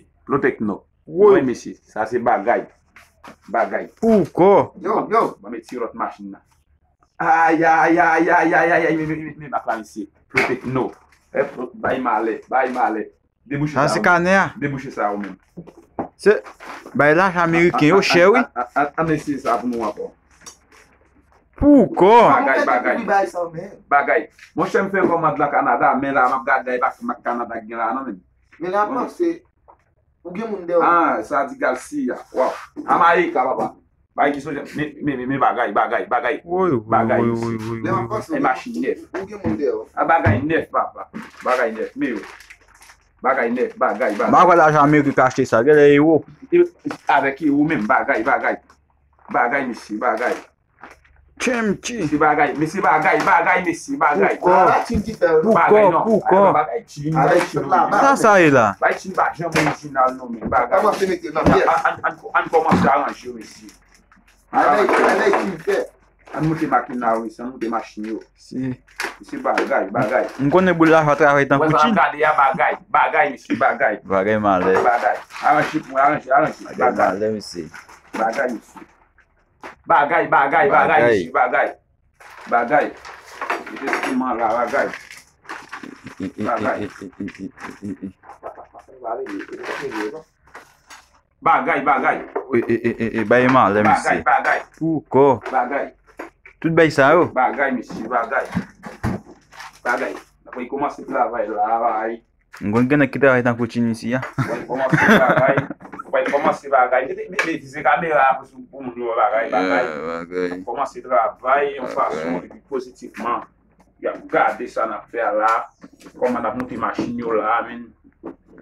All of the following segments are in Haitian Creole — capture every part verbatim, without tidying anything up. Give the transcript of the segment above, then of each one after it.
mesye. Plo Tekno. Woy, mesye. Sa se bagay. Bagay. Pou kò. Yo, yo. Ban m ti lòt machin nan. Ay, ay, ay, ay, ay, ay, ay, men, men, men, men bak la, mesye. Plo Tekno. E, plo, bay malè, bay malè. Debouche sa, se kanè a. Debouche sa ou menm. Se bay lajan ameriken yo chè, wi. An, an, an, an eseye sa pou nou ankò. Pou kò. Bagay, bagay. Bagay. Monchè, m fè kòmand lan Kanada, men la, m ap gade la, e pa Kanada ki gen la, non, men. Men la, panse, ou gen moun dèyè w. Ah, sa di Garcia. Waw. Amayika, papa. Bagay ki sonje. Men, men, men, men bagay, bagay, bagay. Woy, woy, bagay, woy, mesye. Woy, woy, woy, woy. E machin nèf. Ou gen moun dèyè w. A bagay nèf, papa. Bagay nèf, men yo. Bagay nèf, bagay, bagay. M pa kwè lajan ameriken ka achte sa. Gade ewo. E, avèk ewo menm, bagay, bagay. Bagay, mesye, bagay. Tchemchi. Mesye bagay, mesye bagay, bagay, mesye bagay. Pou kò. Bagay non. Pou kò. Bagay Chin. Sa sa ye la? Bagay Chin pa janm orijinal non, men bagay. Kòmanse mete nan pyès. An, an, an, an kòmanse aranje yo, mesye. Ann, ann, ann, ann, ann moute makin la, wi, ann moute machin yo. Si. Mesye bagay, bagay. M konnen boul la va travay tankou Chin. Wè sa n ap gade a, bagay, bagay, mesye, bagay. Bagay malè. Bagay. Aranje pou mwen, aranje, aranje. Bagay malè, mesye. Bagay, mesye. Bagay, bagay, bagay, mesye, bagay. Bagay. Mete enstriman la, bagay. Bagay. Bagay, bagay. E, e, e, e, e, bay malè, mesye. Bagay, bagay. Pou kò. Bagay. Tout bay sa yo. Bagay, mesye, bagay. Bagay. N ap kòmanse travay la, bagay. M konn gen nèg ki travay tankou Chin isi a. Mwen kòmanse bagay. Mwen kòmanse bagay. Mete, mete, mete vize kamera a pou, pou moun yo bagay, bagay. Yeah, bagay. Kòmanse travay yon fason epi pozitivman. Y ap gade sa n ap fè a la. Kòman n ap moute machin yo la, men.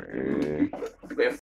Eh.